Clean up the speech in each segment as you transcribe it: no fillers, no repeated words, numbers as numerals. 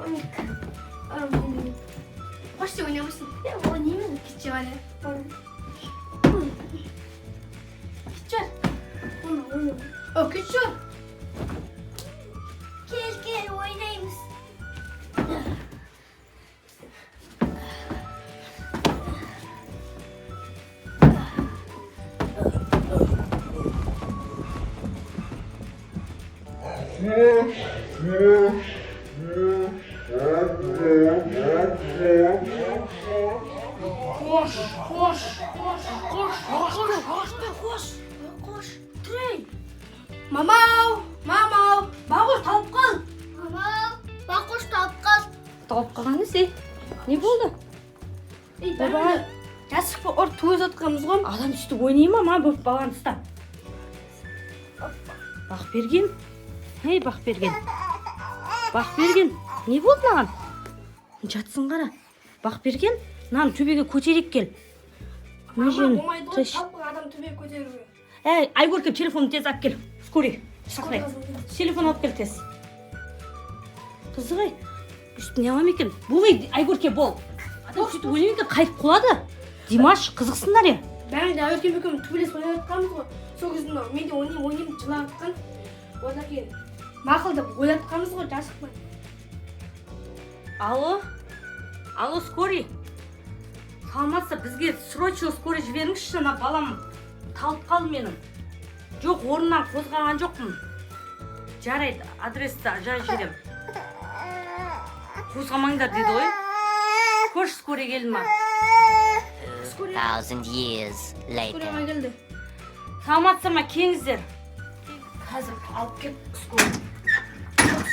12. Қош, сен ойнамайсың. Е, ойнаймын. Кетші, бар. Кетші, бар. Оны, оны. О, кетші, бар. Кел, кел, ойнаймыз. Қош, қош, қош, қош, қош, қош, қош, Қош. Трей. Мамау, мамау, Бағош талып қал. Мама, Бақош талып қал. Талып қалған несі? Не болды? Ей, Баба. бәрі жасық ұрып туып жатқанбыз ғой. Адам сөйтіп ойнай ма? Ма, болып баланы ұста. Бақберген. Ей, Бақберген. Бақберген. Не болды маған? Жатсын қара. Бақберген, мынаны төбеге көтерейік, кел. Мына Мама, жерін болмайды ғой, тащ. талып қалған адам төбеге көтеруге. Әй, Айгөркем, телефонды тез алып кел. Скорый. Шақырайық. Телефон алып кел тез. Қызық ай. Үстіне не алам екен? Бол, ей, Айгөрке, бол. Адам сөйтіп ойнай ма екен? Қайтып құлады. Димаш, қызықсыңдар е. Бәрі де Айгөркем екеуміз төбелесіп ойнап жатқанбыз ғой. Сол кезде мынау мен де ойнаймын, ойнаймын, жылап жатқан. Одан кейін мақұл деп ойлатқанбыз ғой жасықпай. Алло, алло, скорый. Саламатсыз, бізге срочно скорый жіберіңізші, ана балам талып қалды менің. Жоқ, орнынан қозғаған жоқпын. Жарайды, адресті жазып жіберемін. Қозғамаңдар деді ғой. Көрші, скорый келді ма? 2,000 years Скорый later. ма келді? Саламатсыздар ма, келіңіздер. Қазір алып кел скорый.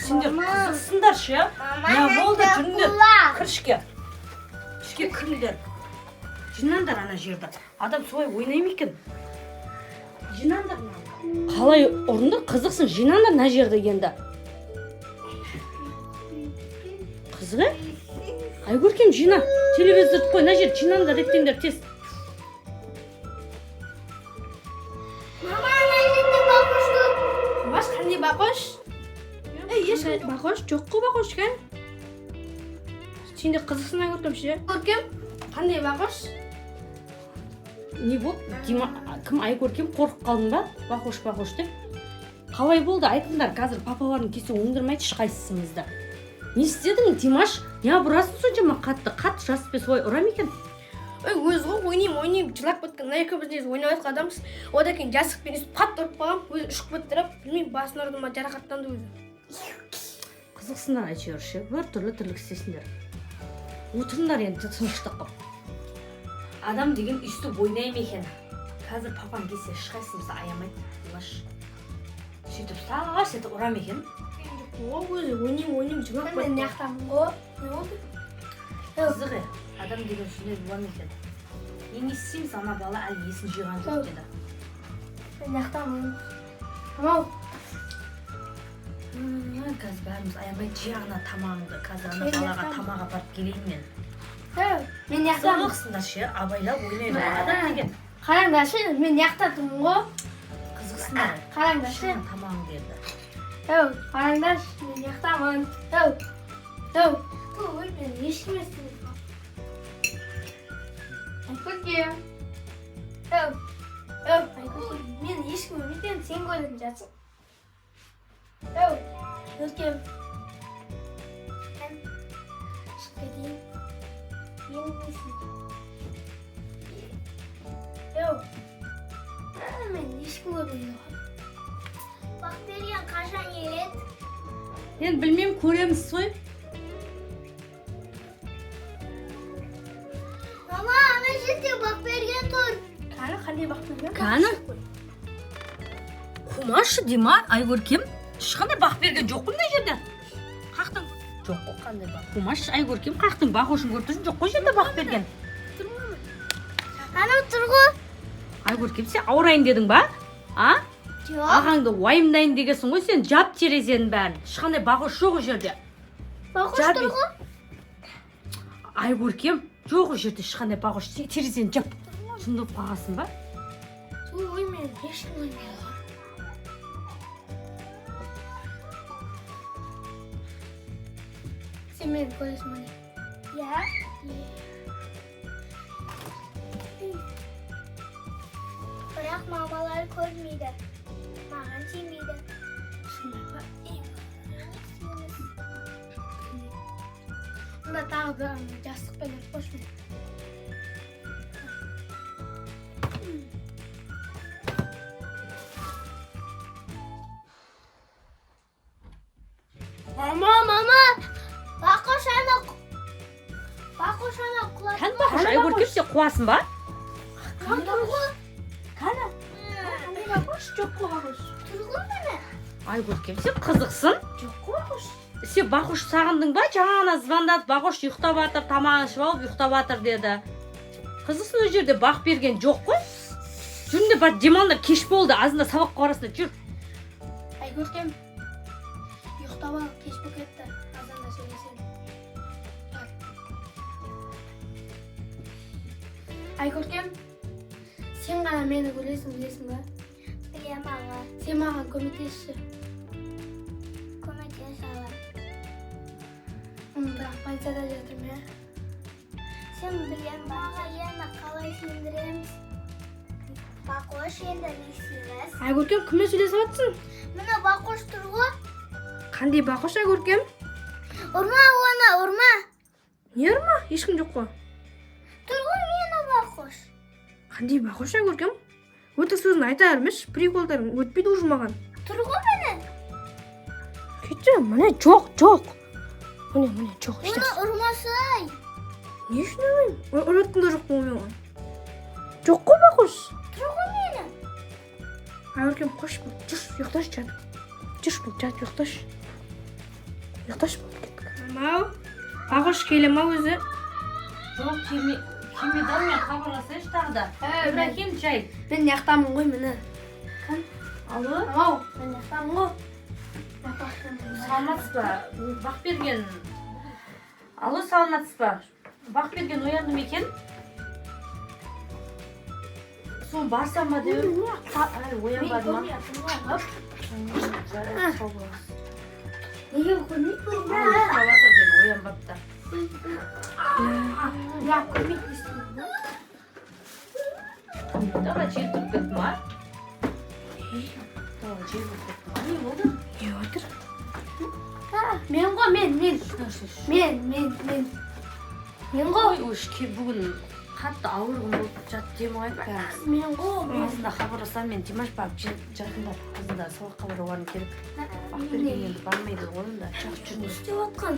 Сендер қызықсыңдар ше. Не болды, жүріңдер. Кір ішке. Ішке кіріңдер. Жинаңдар ана жерді. Адам солай ойнай ма екен? Жинаңдар мынаны. Қалай ұрынды, қызықсың, жинаңдар мына жерді енді. Қызық, е? Айгөркем, жина. Телевизорды қой, мына жерді жинаңдар, реттеңдер тез. Мама, ана жерде Бақош тұр. Маш, қандай Бақош? Ей, ешқандай Бақош жоқ қой, Бақош екен. Сен де қызықсың, Айгөркем ше. Көркем, қандай Бақош? Не болды? Дима, кім, Айгөркем, қорқып қалдың ба? Бақош, Бақош деп. Қалай болды, айтыңдар, қазір папаларың келсе оңдырмайды ешқайсымызды. Не істедің, Димаш? Не ұрасың соншама қатты? Қатты жаспен солай ұра ма екен? Ой, өзі ғой ойнаймын, ойнаймын, жылап кеткен. Мына екеуміз негізі ойнап жатқан адамбыз. Одан кейін жасықпен өйстіп қатты ұрып қалғанмын. Өзі ұшып кетті да, білмеймін, басын ұрды ма, жарақаттанды өзі. Қызықсыңдар әйтеуір ше, бір түрлі тірлік істесіңдер. Отырыңдар енді тыныштық қылып. Адам деген өйстіп ойнай ма екен? Қазір папаң келсе ешқайсымызды аямайды, Димаш. Сөйтіп сас етіп ұра ма екен? Жоқ қой, өзі ойнаймын, ойнаймын, жылап Мен кетті. мына жақтамын ғой. Не болды? Қызық е, адам деген сондай бола ма екен? Не істейміз, ана бала әлі есін жиған жоқ деді. Мен мына жақтамын. Мамау, Қазір бәріміз аямайды. Же ана тамағыңды, қазір ана Мен балаға жақтамын. тамақ апарып келейін мен. Мен мына жақтамын. Қызықсыңдар ше, абайлап ойнайды ғой адам деген. Қараңдаршы, мен мына жақта тұрмын ғой. Қызықсыңдар. Қараңдаршы. Ше, тамағыңды енді. Әу, қараңдаршы, мен мына жақтамын. Әу, әу. Ой, мен ешкім естімейді. Айкөлкем. Әу, әу, Айкөлкем. Мен ешкім көрмейді, енді сен көретін жатсың. Әу, Өркем. Шығып кетейін. Енді не істеймін? Әу, мен ешкім көрмейді. Бақберген қашан келеді? Енді білмеймін, көреміз ғой. Мама, ана жерде Бақберген тұр. Кәні, қандай Бақберген? Кәні? Қумашы, Дима, Айгөркем, ешқандай Бақберген жоқ қой мына жерде. Қақтың жоқ қой, қандай бақ? Қумашы, Айгөркем, қақтың Бақошын көріп тұрсың, жоқ қой жерде Бақберген. Анау тұр ғой. Айгөркем, сен ауырайын дедің ба? А? Жоқ. Ағаңды уайымдайын дегенсің ғой сен, жап терезенің бәрін. Ешқандай Бақош жоқ ол жерде. Бақош Жап. тұр ғой. Айгөркем, жоқ ол жерде ешқандай Бақош. Сен терезені жап. Жынды болып қалғансың ба? Ой, мен ешкім көрмейді. Сен мені көресің міне. Иә. Бірақ мамалар көрмейді. Маған сенбейді. Шынымен ба? Не істейміз? Мында тағы да ана жастықпен ұрып қойшы мені. Мама, мама! Бақош ана Бақош ана құлады. Кән, Бақош, Айкөркем, сен қуасың ба? Кән тұр ғой. Кәні, қандай Бақош? Жоқ қой Бақош. Тұр ғой міне. Айкөркем, сен қызықсың. Жоқ қой Бақош. Сен Бақош сағындың ба? Жаңа ғана звондады, Бақош ұйықтап жатыр, тамағын ішіп алып ұйықтап жатыр деді. Қызықсың, ол жерде бақ берген жоқ қой. Жүріңдер, бар, демалыңдар, кеш болды, азында сабаққа барасыңдар, жүр. Айкөркем, ұйықтап ал, кеш болып кетті. Азанда сөйлесемін. Бар. Айкөркем, сен ғана мені көресің, білесің ба? Білем, аға. Сен маған көмектесші. Көмектесе аламын. Бірақ больницада жатырмын, иә. Сен білем, аға, енді қалай сендіреміз? Бақош, енді не істейміз? Айкөркем, кіммен сөйлесіп жатсың? Міне, Бақош тұр ғой. Қандай Бақош, Айкөркем? Ұрма оны, ұрма. Не ұрма? Ешкім жоқ қой. Тұр ғой мені Бақош. Қандай Бақош, Айкөркем? Өтірік сөзін айта бермеші, приколдарың өтпейді уже маған. Тұр ғой міне. Кетші, міне жоқ, жоқ. Міне, міне жоқ, Оны ешнәрсе. ұрмасай. Не үшін ұрмаймын? Ұрып жатқан да жоқпын ғой мен оған. Жоқ қой Бақош. Тұр ғой мені. Айкөркем, қош бол, жүрші, ұйықташы жатып. Жүрші бол, жатып ұйықташы. Ұйықташы бол, кеттік. Мамау, Бақош келе ма өзі? Жоқ, келмеді, мен хабарласайыншы тағы да. Ибрахим, жай. Мен мына ғой, міне. Алло. Мамау, мен мынаяқтамын ғой. Саламатсыз ба? Бақберген. Алло, саламатсыз ба? Бақберген оянды ма екен? Соны барсам ба деп едім. Әлі оянбады ма? Жарайды, сау болыңыз. Неге көрмейді? Әлі ұйықтап жатыр деді, оянбапты. Я көрмейді, не істеймін? Дала жел тұрып кетті ма? Дала жел болып кетті ма? Не болды? Не отыр? Мен ғой, мен, мен. Мен, мен, мен. Мен ғой. Ой, бүгін қатты ауыр күн болып жатып демалайық бәріміз. Мен ғой, мен. Азында хабарласамын мен, Димаш, барып жатыңдар. Азында сабаққа баруларың керек. Бақберген енді бармайды ғой онда. Жақсы, жүріңіз. Істеп жатқан.